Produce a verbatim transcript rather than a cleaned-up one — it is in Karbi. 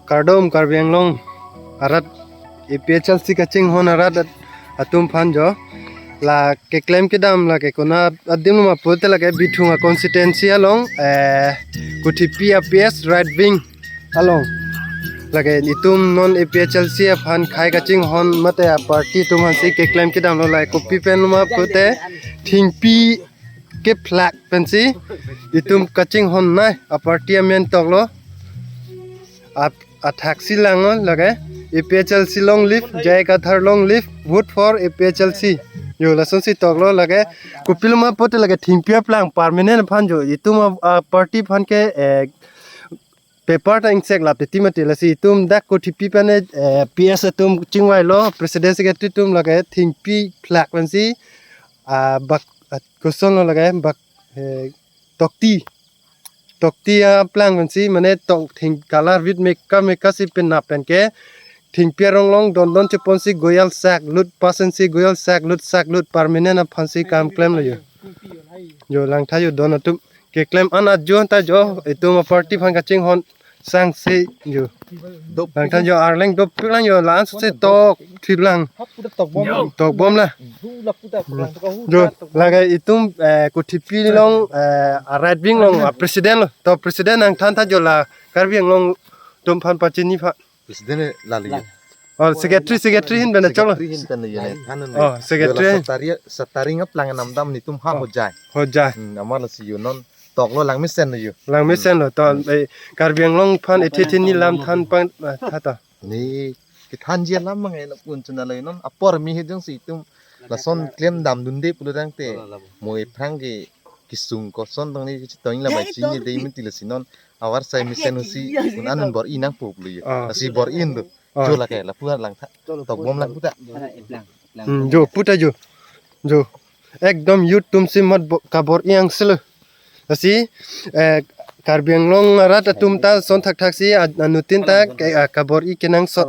Kardom Karbi Anglong arat A P H L C kachinghon arat at-, atum aphan jo. La keklem kedam lake konat adim ma pulote lake Bithung a constituency along, eh, Kothipi a P S right wing along. Lake itum non A P H L C aphan khei kachinghon mate a party atum aphansi keklem kedamlo, lake kopi pen ma pulote thengpi kephlak pensi itum kachinghon nai, a party amen toklo. Ap-, athaksi langnon lake A P H L C long live, J I Kathar long live, vote for A P H L C. Jo, lasonsi toklo lake. Kopilo ma pulote lake thengpi aplang permanent aphan jo. Itum a, a party aphan ke, eh, paper ta ingseklap titi mati, lasi itum dak Kothipi pen, eh, P S atum chingvailo, president secretary atum lake thengpi phlak pensi, ah, bak, ah, kosonlo lake bak, eh, tokti. Tokti aplang pensi mane tok theng color vit meka meka si penap pen ke thengpi arong along don don cheponsi goyal sak lut pasensi goyal sak lut sak lut permanent aphansi kam klemlo jo. Jo, langtha jo don atum keklem an ajo ta jo, itum a party aphan kachinghon sangse jo. Dop. Langtha jo, arleng dopik lang jo, la-an sose tok thip lang. Hap puta tokbom. Tokbom la. Hu la puta pulang to ka hu Jo, ta tokbom. Lake itum, eh, Kothipi along, eh, a right wing along a president lo. To president nangthan tha jo, la Karbi Anglong atum aphan pachini aphan. President lali. Oh, secretary, secretary ahin pen choklo. Secretary ahin pen ye ne than ne. Oh, secretary. Yola Satari, Satari ngap lang namdam netum ha Oh. Hojai. Hojai. Hmm, amar lasi jo non toklo, langmesenlo jo. Langmesenlo to, eh, Karbi Anglong aphan ethe the ni lam than pang, ah, tha to. Ne kethanji alam mangai lapu-an chuna lo non, apor mi he jongsi itum lason klem damdunde pulo tangte, mo ephrang ke kesung koson tangte kachetong la bai chini de mati, lasi non avarsai mesen si un-an un bor-i nangpo pulo jo. Ah. Lasi bor-i un do. Ah. Jo lake lapu-an langtha. Tokbom lang puta. Hmm, jo puta jo. Jo. Ekdom youth atum si mat bo-, kabor-i angselo. Lasi, eh, Karbi Anglong arat atum ta son thakthak si a-, anuttin ta ke, ah, kabor-i kenangsot.